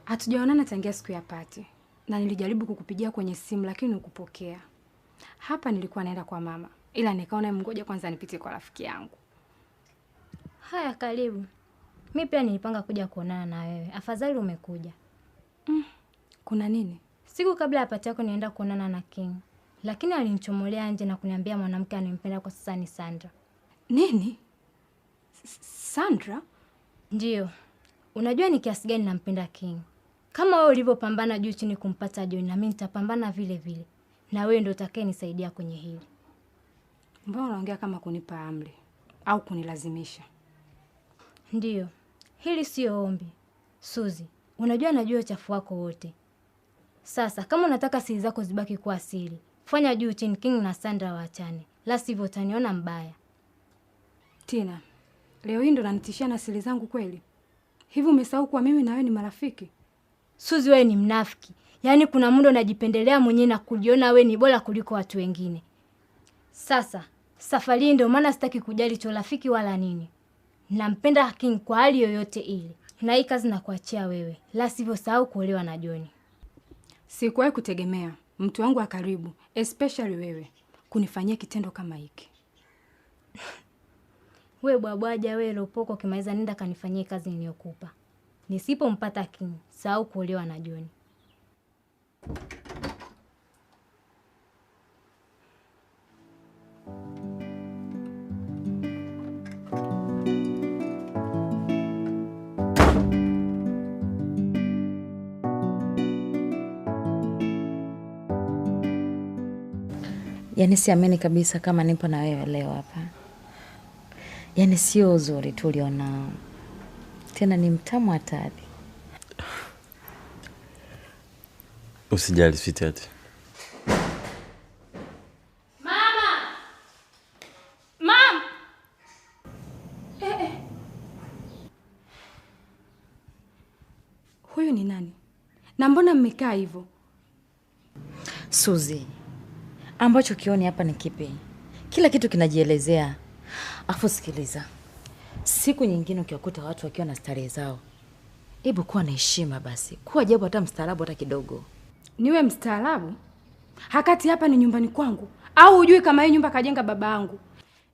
Hatujaonana tangia siku ya party. Na nilijaribu kukupigia kwenye simu lakini hukupokea. Hapa nilikuwa naenda kwa mama, ila nikaona mngoja kwanza nipite kwa rafiki yangu. Haya, karibu. Mimi pia nilipanga kuja kuonana na wewe. Afadhali umekuja. Kuna nini? Siku kabla ya party yako nienda kuonana na King. Lakini alinichomolea nje na kuniambia mwanamke anayempenda kwa sasa ni Sandra. Nini? Sandra? Ndio. Unajua ni kiasi gani nampenda King. Kama wewe ulivyopambana juu chini kumpata John, na mimi nitapambana vile vile. Na wewe ndio utakayenisaidia kwenye hili. Mbona unaongea kama kunipa amri au kunilazimisha? Ndio. Hili sio ombi. Suzi, unajua najua uchafu wako wote. Sasa kama unataka siri zako zibaki kuwa siri, fanya juu chini King na Sandra waachane. La sivyo utaniona mbaya. Tina, leo hii ndo unanitishia na siri zangu kweli? Hivi umesahau kuwa mimi na wewe ni marafiki? Suzi, wewe ni mnafiki. Yaani kuna muda unajipendelea mwenyewe na kujiona wewe ni bora kuliko watu wengine. Sasa, safari ndio maana sitaki kujali cho rafiki wala nini. Nampenda King kwa hali yoyote ile. Na hii kazi nakuachia wewe. La sivyo sahau kuolewa na John. Sikuwahi kutegemea mtu wangu wa karibu, especially wewe, kunifanyia kitendo kama hiki. Wewe bwabwaja, wewe lopoko, ukimaliza nenda kanifanyie kazi niliyokupa. Nisipompata King, sahau kuolewa na John. Yaani siamini kabisa kama nipo na wewe leo hapa. Yaani sio uzuri tu ulionao, tena ni mtamu hatari. Usijali sweetheart. Mama! Mom! Eh. Huyu ni nani? Na mbona mmekaa hivyo? Suzi, ambacho kioni hapa ni kipi? Kila kitu kinajielezea. Afu sikiliza. Siku nyingine ukiwakuta watu wakiwa na starehe zao, hebu kuwa na heshima basi. Kuwa japo hata mstaarabu hata kidogo. Niwe mstaarabu? Hakati hapa ni nyumbani kwangu. Au hujui kama hii nyumba kajenga baba yangu?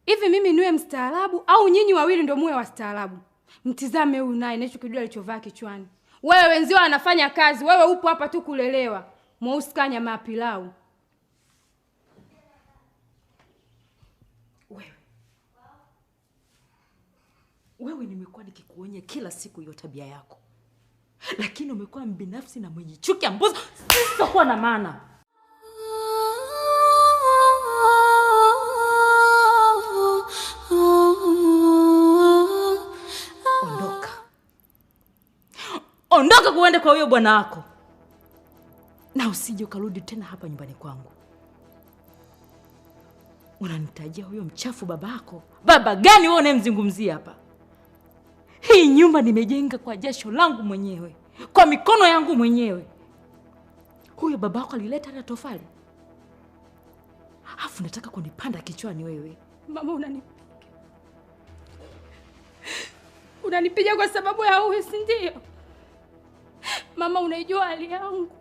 Hivi mimi niwe mstaarabu au nyinyi wawili ndio muwe wastaarabu? Mtizame huyu naye na hicho kidude alichovaa kichwani. Wewe wenzio anafanya kazi, wewe upo hapa tu kulelewa. Mweusi kanya mapilau. Wewe nimekuwa nikikuonya kila siku hiyo tabia yako. Lakini umekuwa mbinafsi na mwenye chuki ambazo zisizokuwa na maana. Ondoka. Ondoka kuende kwa huyo bwana wako. Na usije ukarudi tena hapa nyumbani kwangu. Unanitajia huyo mchafu babako? Baba gani wewe unayemzungumzia hapa? Hii nyumba nimejenga kwa jasho langu mwenyewe, kwa mikono yangu mwenyewe. Huyo babako alileta hata tofali. Alafu nataka kunipanda kichwani wewe. Mama unanipiga. Unanipiga kwa sababu ya huyu, si ndio? Mama unaijua hali yangu.